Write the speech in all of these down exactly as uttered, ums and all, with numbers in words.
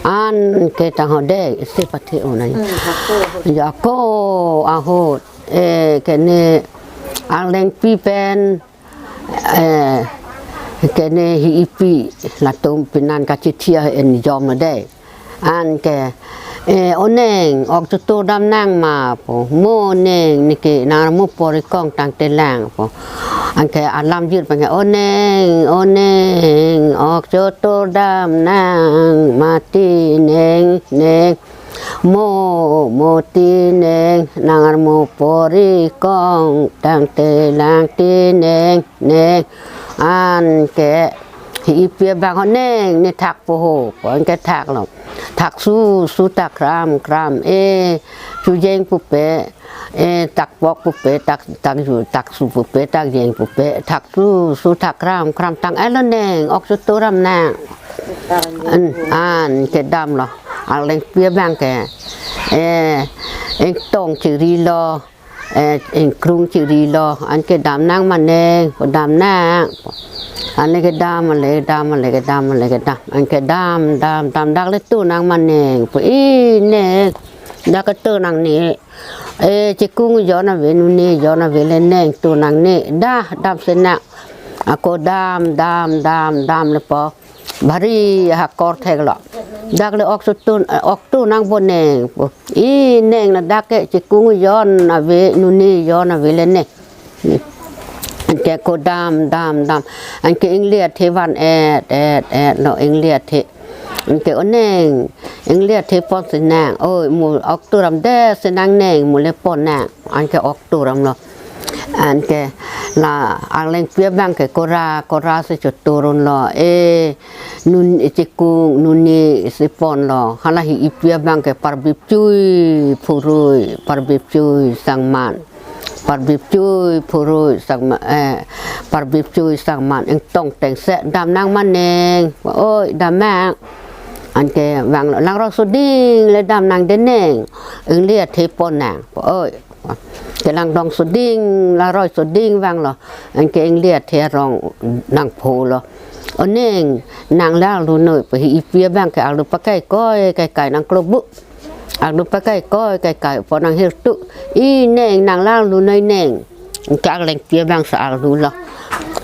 An ke tang ho de, isi pathe-un ai. Hmm, ako ahut. Ya, ako ahut. Eh, kene Arlengpi pen, eh, kene Hi-ipi latum pinan kachithia en jom lo de. An ke, eh, O Neng, ok choto dam nang ma pu. Mo Neng, neke nang armu pori kong tangte lang pu. An ke alam jir pen ke, O Neng, O Neng, ok choto dam nang ma ti Neng, Neng. Mo, mo ti Neng, nang armu pori kong tangte lang ti Neng, Neng. An ke Hi-ipi abang ho, Neng, ne thak po ho, pu an ke thak lo. Thak su, su thak kram, kram, eh, chojeng pupe, eh, thak pok pupe, thak, thak ju, thak su pupe, thak jeng pupe, thak su, su thak kram, kram tang-et lo Neng, ok choto dam nang. An, an ke dam lo. Arlengpi abang ke, eh, ingtong chiri lo, eh, ingkrung chiri lo, an ke dam nang ma Neng, pu dam nang. An le ke dam, an le ke dam, an le ke dam, an le ke dam. An ke dam, dam, dam, dak le to nang ma Neng, pu, i Neng, dak ke to nangne. Eh, chekung jon ave, nune jon ave le Neng, to nangne. Dah, dam si nang. Ako dam, dam, dam, dam le po. Bari hakor thek lo. Dak le ok choto, eh, ok to nang bo Neng pu. I Neng, ladak ke chekung jon ave, nune jon ave le ne. An ke ako dam, dam, dam. An ke ingle athe van-et, et, et lo ingle athe. An ke, O Neng, ingle athe pon si nang. Oi, mo ok to dam det si nang Neng, mo le pon nang. An ke ok to dam lo. An ke la Arlengpi abang ke kora, kora si choto run lo. Eh, nun, eh, chekung, nune si pon lo. Hala Hi-ipi abang ke parbip chui phurui, parbip chui sangman. Parbip chui phurui sangma, eh, parbip chui sangman, ingtong tengse dam nang ma Neng. Oi, dam nang. An ke vang lo, langroi soding le dam nang de Neng. Ingle athe pon nang. Oi. Ke langdong soding, langroi soding vang lo. An ke ingle athe arong nangpho lo. O Neng, nang le arlu noi pu, Hi-ipi abang ke arlu pakai koi, kai kai nang klobu. Arlu pakai koi, kai kai po nang hirtu. I Neng, nang le arlu noi Neng. An ke Arlengpi abang si arlu lo.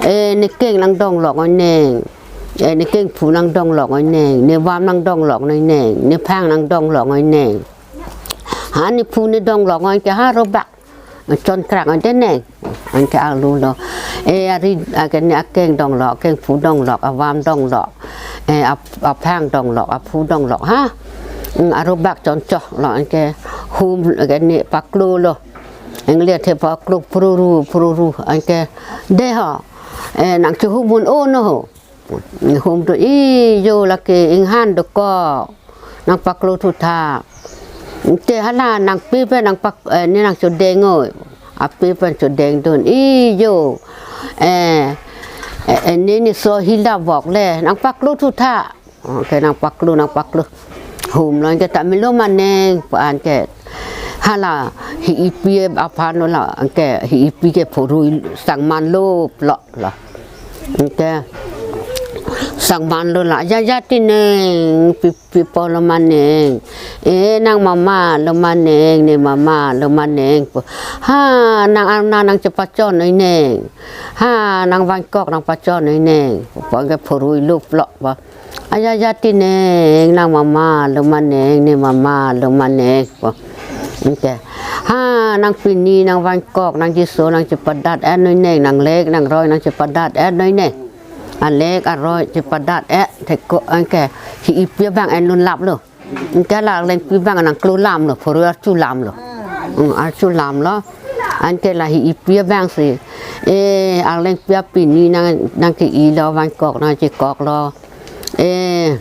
Eh, ne keng nang dong lok noi Neng. Eh, ne kengphu nang dong lok noi Neng. Ne vam nang dong lok noi Neng. Ne phang nang dong lok noi Neng. Ha, ne phu ne dong lok noi ke ha robak. Chon krak noi de Neng. An ke arlu lo. Eh, ari, a, kene akeng dong lok, kengphu dong lok, avam dong lok. Eh, ap-, aphang dong lok, aphu dong lok. Ha? Mm, arobak chon choh lo, an ke hum, kene paklo lo. Ingle athe paklo phururu, phururu. An ke de ho. Eh, nang chohum un-o no ho. Hum to, i jo, lake inghan dokok. Nang paklo thutha. Te hala nangpi pen nang pak, eh, ne nang chodeng oi. Api pen chodeng dun. I jo. Eh, eh, eh, ne ne so hila vok le. Nang paklo thutha. Oh, ke nang paklo, nang paklo. Hum lo an ke ta melo ma Neng pu an ke. Hala Hi-ipi aphan lo la an ke Hi-ipi ke phurui sangman lo plo lo. An ke sangman lo la, ya ya ti Neng, pi, pi po lo ma Neng. Eh, nang mama lo ma Neng, ne mama lo ma Neng pu. Ha, nang arna nang chepachon noi Neng. Ha, nang vangkok nang pachon noi Neng. Pu an ke phurui lo plo pu. Aya ya ti Neng, nang mama lo ma Neng, ne mama lo ma Neng pu. An ke. Ha, nang pini nang vangkok nang jiso nang chepadat-et noi Neng, nang lek nang roi nang chepadat-et noi Neng. Alek aroi chepadat-et thek ko an ke Hi-ipi abang en lun lap lo. An ke la Arlengpi abang nang klo lam lo, phurui archu lam lo. Hmm, archu lam lo. An ke la Hi-ipi abang si. Eh, Arlengpi apini nang, nang ke-i lo, vangkok nang chekok lo. Eh,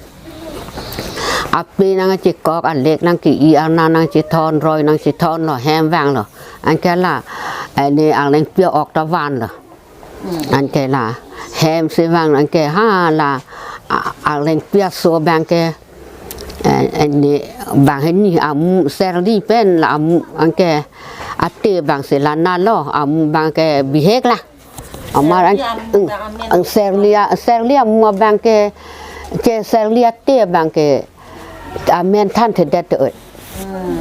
api nang chekok, alek nang ke-i, arna nang chethon, roi nang chethon lo, hem vang lo. An ke la, eh, ne Arlengpi ok ta van lo. An ke la hem si vang an ke hala, a, Arlengpi aso abang ke, eh, eh, ne bang hini amu serli pen la amu an ke ate abang si la na lo amu abang ke bihek la. Amar an, serli amu, ang, ang serli a, serli amu abang ke, che serli ate abang ke, Amen thanthedet oi.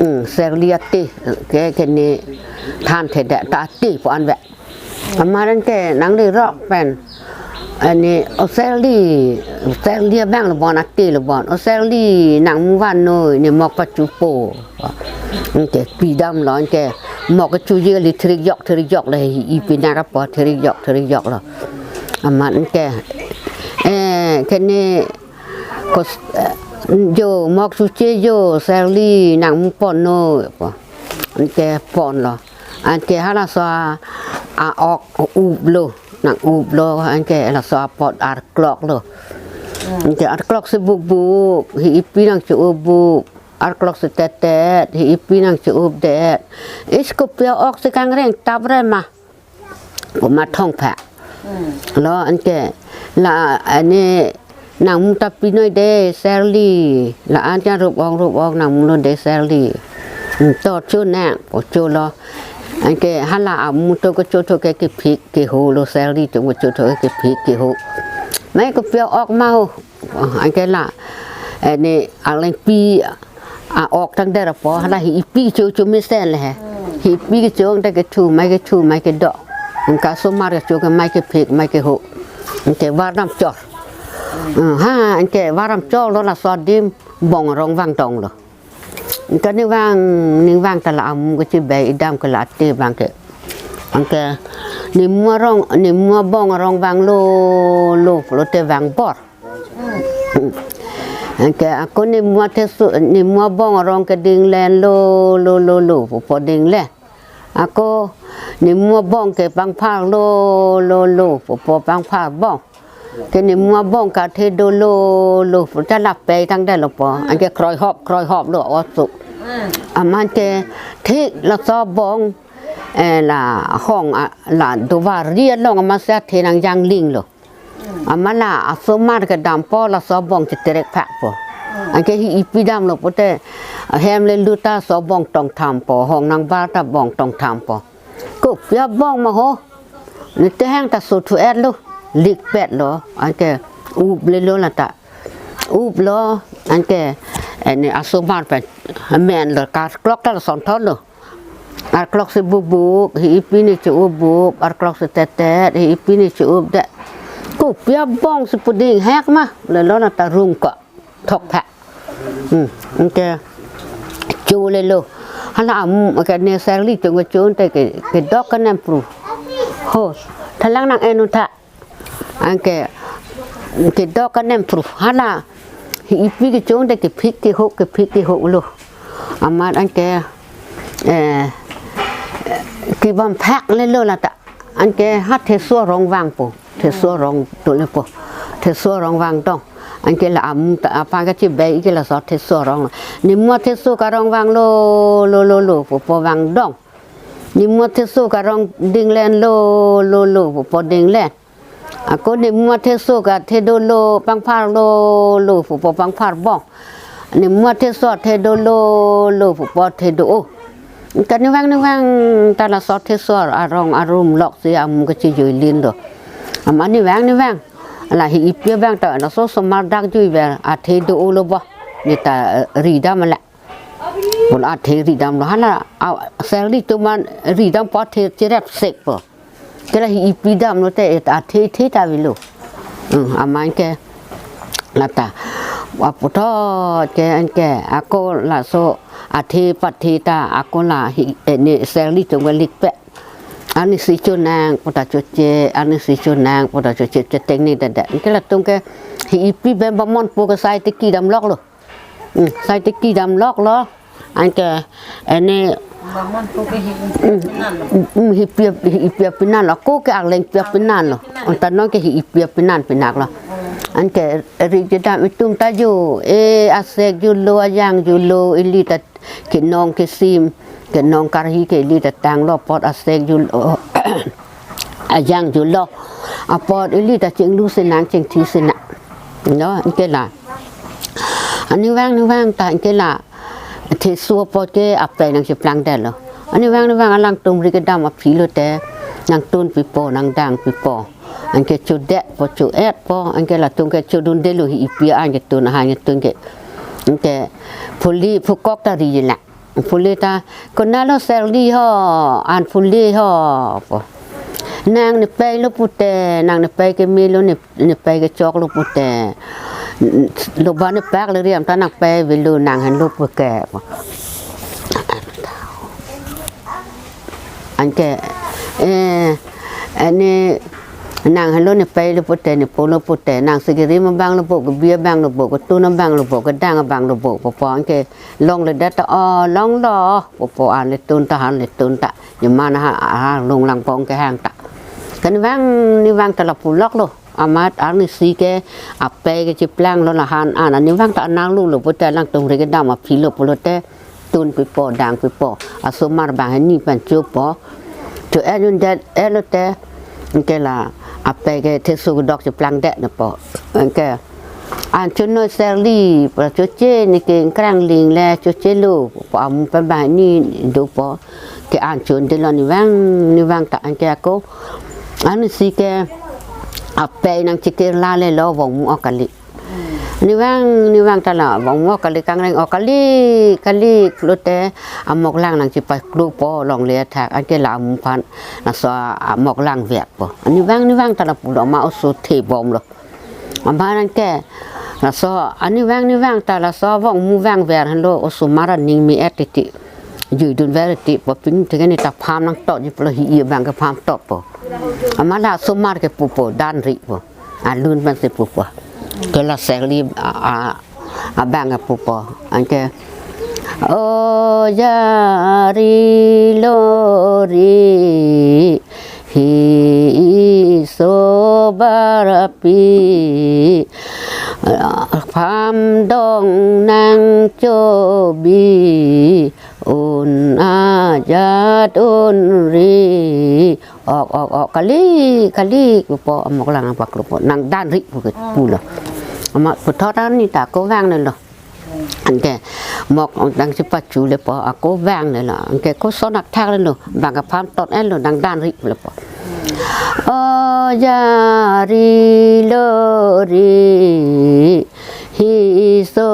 Hmm, Serli ate, ke, ke ne thanthedet ta ate pu an ve. Amat anke nangli rok pen. Ani, o Serli, Serli abang lo bon, ate lo bon. O Serli, nang mu vannoi, ne mok pachupo. Anke pidamlo, anke mok kachuji kali, thirik jok, thirik jok le, ipi nara po, thirik jok, thirik jok lo. Amat anke, eh, ke ne, kos, eh, jo, mok chuche jo, Serli, nang mu ponnoi po. Anke ponlo. Anke halaso a, a-ok uplo, nang uplo, anke laso apot arkloklo. Anke arklok si buk buk, hi ipi nang chu-up buk, arklok si tetet, hi ipi nang chu-updet. Is kopi a-ok si kangreng tap re ma. Komat thong pha. Lo anke la ani nang mu ta pinoi de Serli. La anke rup ong rup ong nang mu lo de Serli. Hmm, to chu nang po chu lo. Anke hala amu to ko chu to ke kephik keho lo Serli to ko chu to ke kephik keho. Mai kopi a-ok ma ho. Anke la, eh, ne aleng pi a-ok tang der po, hala hi ipi cho cho mesen le he. Hi ipi kecho te kethu, mai kethu, mai kedo. Anke asomar kecho ke mai kephik, mai keho. Anke vardam chor. Eh, ha, anke vardam chor lo laso adim bong arong vangdong lo. Anke ne vang, ne vang ta la amu kechibai idam ke la ate vang ke. Anke ne mu arong, ne mu abong arong vanglo, lo, lo te vangbor. Anke ako ne mu atheso, ne mu abong arong ke dinglen lo, lo, lo, lo, po, po dinglen. Ako ne mu abong ke pangphar lo, lo, lo, po, po pangphar bong. Ke ne mu abong ke athe dolo, lo, po ta lapai tang delo po. Anke kroi hop, kroi hop lo osu. Amat ke thik laso bong, eh, la hong a, la dovar ri along amat si athe nang jangling lo. Amat la asomar kedam po laso bong cheterek phak po. Anke hi ipi damlo pote hem le luta so bong tong tham po, hong nang bar ta bong tong tham po. Kopi abong ma ho. Ne tehang ta so thu et lo. Lik pet lo. Anke up le lo la ta. Up lo. Anke ene asomar pen. Men lo kar klok ta son thon lo. Arklok si bubuk, hi ipi ne chu-up buk, arklok si tetet, hi ipi ne chu-updet. Kopi abong si puding hek ma, le lo na ta rung ko, thok pha. Hmm, anke chu le lo. Hala am, ke ne Serli chung ke chun te ke, kedok ke nem pru. Ho, thalang nang enu tha. Anke, kedok ke nem pru. Hala, hi ipi kecho te kephik keho, kephik keho lo. Amat anke, eh, kebam phak le lo la ta. Anke ha theso arong vang po. Theso arong to le po. Theso arong vangdong. Anke la am ta apa kechibai ke laso theso arong. Ne mu atheso ke arong vanglo, lo, lo, lo, po, po vangdong. Ne mu atheso ke arong dinglen lo, lo, lo, po, po dinglen. Ako ne mu atheso ke athe dolo, pangphar lo, lo, po, po pangphar bong. Ne mu atheso athe dolo, lo, po, po athe do-o. Anke ne vang, ne vang ta laso theso arong arum lok si amu kechijui lin do. Amat ne vang, ne vang. La hi ipi abang ta laso somar dak jui ver athe do-o lo bo. Ne ta, eh, ridam la. Pon athe ridam lo hala, a, Serli toman ridam po athe cherep sek po. Ke la hi ipi damlo te et athe the ta avelo. Hmm, amat ke la ta. Aputhot ke anke ako laso athe pathe ta ako la hi, eh, ne Serli chung ke lik pet. Ani si chonang po ta choche, ani si chonang po ta choche, cheteng ne dada. Anke latum ke hi ipi bem bamon po ke sai te kedam lok lo. Hmm, sai te kedam lok lo. Anke ene, Bamon po ke hi hmm, ipi nan lo. Hmm, hi ipi, hi ipi apinan lo. Ko ke arleng ipi apinan lo. Anta non ke hi ipi apinan pinak lo. Anke ri jedam itum ta jo, eh, asek julo, ajang julo, ili ta kenong kesim, kenong karhi ke ili ta tanglo apot asek julo. Ajang julo. Apot ili ta chinglu sinang chingthi sinang. No, anke la. Ani vang, ni vang ta anke la. Theso apot ke apai nang cheplang det lo. Ani vang, ni vang alangtum ri kedam aphi lo te. Nang tun pipo, nang dang pipo. Anke chodet po, cho-et po, anke latum ke chodun det lo hi ipi anke tun, aha anke tun ke. Anke phuli phukok ta ri lang. Phuli ta, "Konatlo Serli ho, an phuli ho," pu. "Nang nepei lo pute, nang nepei keme lo, ne, nepei kechok lo pute. Lo ba nepak le riam ta nangpei avelo, nang henlo puke," pu. Anke, eh, ani nang henlo nepei lo pute, nepo lo pute, nang si kerim abang lo bo, kebi abang lo bo, ketun abang lo bo, kedang abang lo bo, pu pu anke longledet ta, "O, longlo," pu pu, "An le tun ta, han le tun ta, neman ha, ha longlang pong kehang ta." Ke ne vang, ne vang ta la pulok lo. Amat arnisi ke apei kechiplang lo, la han an, ani vang ta nang lo lo pute, alangtum ri kedam aphi lo pulote, tun pipo, dang pipo. Asomar bang hini pen chopo. Cho-en undet-et lote, anke la apei ke thesu kedok chiplang det ne po. Anke, "An chonoi Serli," pu la, "Choche, ne ke ingkrang ling le, choche lo," pu amu pen bang hini dopo. Ke an chonde lo, ne vang, ne vang ta anke ako. Arnisi ke apei nangchekirla le lo, vongmu ok kali. Ne vang, ne vang ta la, vongmu ok kali, kangreng ok kali, kali, pulote amoklang nangchepaklupo longle athak, anke la amu aphan laso amoklang vekpo. Ne vang, ne vang ta la pulo, ma oso thebom lo. Amat anke laso, ani vang, ne vang ta laso vongmu vangver henlo, osomar aning me-et titi. Juidunver titi, pu pini thek ani ta pham nangtotji pulo, hi-i abang ke pham totpo. Amat la osomar ke pupo, danri pu. Alun pensi pupo. Ke la Serli a, a, abang ke pupo. Anke, "O jari lori, hi iso barapi, phamdong nangchobi, un ajat unri." "Ok, ok, ok, kali, kali," pupo, amoklang paklupo, "Nang danri," pu ke pulo. Amat puthot ani ta ako vang le lo. Anke mok nangchepachu le po, ako vang le lo. Anke koson athak le lo, bang ke pham tot-et lo, "Nang danri," pulo po. "O jari lori, hi iso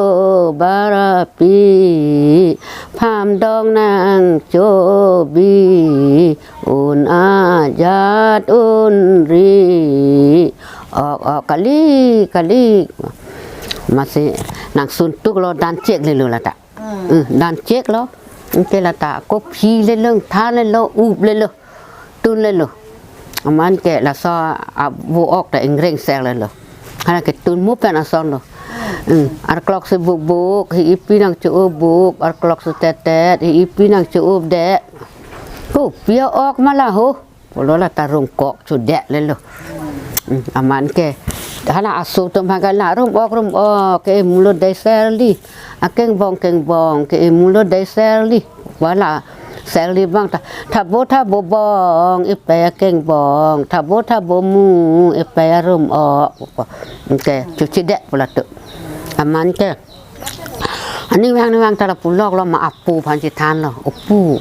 barapi, phamdong nangchobi, un ajat unri." "Ok, ok, kali, kali." Amatsi nangsun tuk lo, danchek le lo lata. Hmm. Hmm, danchek lo. Anke lata ako phi le lo, than le lo, up le lo, tun le lo. Amat ke laso avo ok ta ingreng sek le lo. Hala ke tunmu pen ason lo. Hmm, arklok si bukbuk, hi-ipi nangcho-up buk, arklok si tetet, hi-ipi nangcho-up det. "Kopi a-ok ma la ho?" pulo, lata rongkok chodet le lo. Hmm, amat ke hala aso atum aphan ke la, "Rum-ok, rum-ok, ke-e mulo dei Serli. Akengbong, kengbong, ke-e mulo dei Serli." Wala Serli bang ta, "Thabo, thabo bong, epei akengbong, thabo, thabo mu, epei arum-ok." Anke chochidet pu latum. Amat ke ani vang, ne vang ta la pulok lo, ma apo aphan chethan lo, "O pu,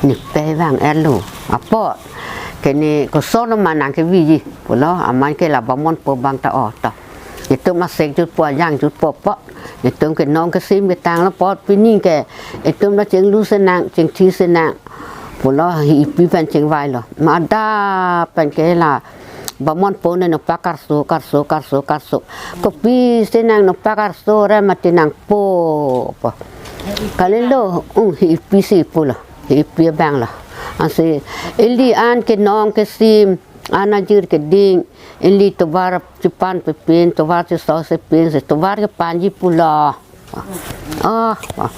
nepei vang-et lo, apot ke ne koson lo ma nangkeviji?" pulo. Amat ke la bamonpo bang ta, "O ta, itum asek jutpo, ajang jutpo apot, itum ke nong kesim ketang lo apot, pini ke itum la chenglu sinang, chengthi sinang," pulo, hi-ipi pen chingvai lo. Ma adap pen ke la bamonpo ne nangpakarso, karso, karso, karso. "Kopi si nang nangpakarso re mati nangpo?" pu. "Kalilo, ung, hi-ipi si," pulo. Hi-ipi abang lo. Ansi, "Ili an ke nong kesim, an ajir keding, ili tovar chepan pepen, tovar chesose pen si, tovar kepanji," pulo. "Oh, oh.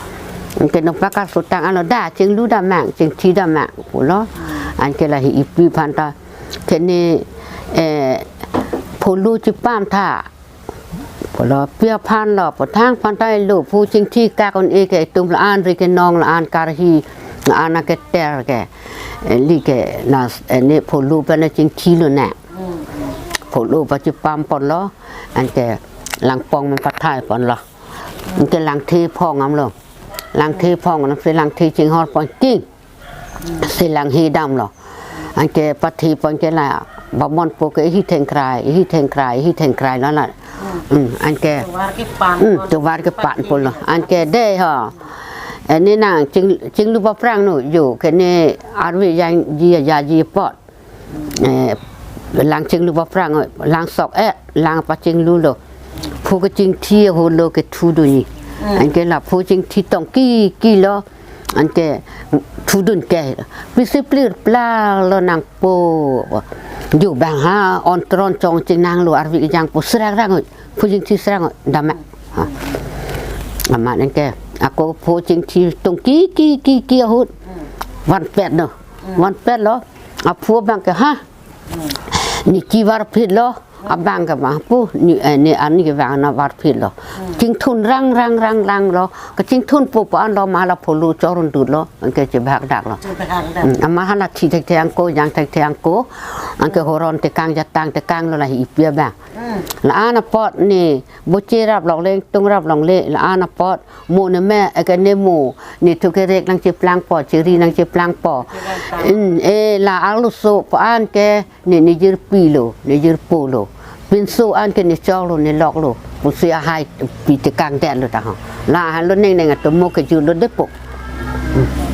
Anke nangpakarsotang anlo, da chenglu damnang, chengthi damnang," pulo. Anke la hi-ipi aphan ta, "Ke ne, eh, pholo chepam tha," pulo. "Pi aphan lo?" pu. "Thang aphan ta lo, phu chengthi kak un-e ke, itum la-an ri kenong, la-an karhi, la-an aketer ke, eh, ili ke na, eh, ne pholo pen nangchengthi lonang. Pholo pachepam ponlo, anke langpong man pathai ponlo. Anke langthe phong damlo. Langthe phong dam si langthe chinghor pon king. Si langhe damlo. Anke pathe pon ke la bamonpo ke ihi thengkrai, ihi thengkrai, ihi thengkrai lo la. Hmm, anke. Tovar kepan. Hmm, tovar kepan pulo. Anke dei ho. Eh, ne nang ching, chinglu aphrang non, jo, ke ne arve jangji ajaji apot. Eh, lang chinglu aphrang, lang sok eh, lang pachinglulo. Phu kechingthi ahut lo kethu dunji. Hmm. Anke la phu chingthi tongkiki lo. Anke thudun ke. Pisi plir pla lo nangpo. Jo bang ha, on tron chong chingnanglo arve kejang pu srang rang oi. Phu chingthi srang oi. Dam eh. Ha. Amat anke. Ako phu chingthi tongkiki ki ki ahut. Vanpet non. Vanpet lo. Aphu abang ke ha. Ne chivarphit lo. Abang ke ma pu. Ne, eh, ne ani ke bang na varphit lo. Chingthun rang rang rang rang lo. Kechingthun pu pa an lo ma la phulu chorun dut lo. Anke chebhak dak lo. Chebhak dak. Hmm, amat hala thi thekthek ako, jang thekthek ako. Anke horon tekang jatang tekang lo la hi ipia bang. Hmm. La-an apot ne boche rap longle, tung rap longle, la-an apot mo ne me, eh, ke ne mo, ne thu kerek nangcheplangpo, chiri nangcheplangpo. Hmm, eh, la arloso pa an ke ne, ne jirpi lo, ne jirpo lo. Pinso an ke ne choklo, ne loklo. Pusi ahai pi tekang det lo ta ho. La halo neng neng atum mo kejut lo depo. Hmm.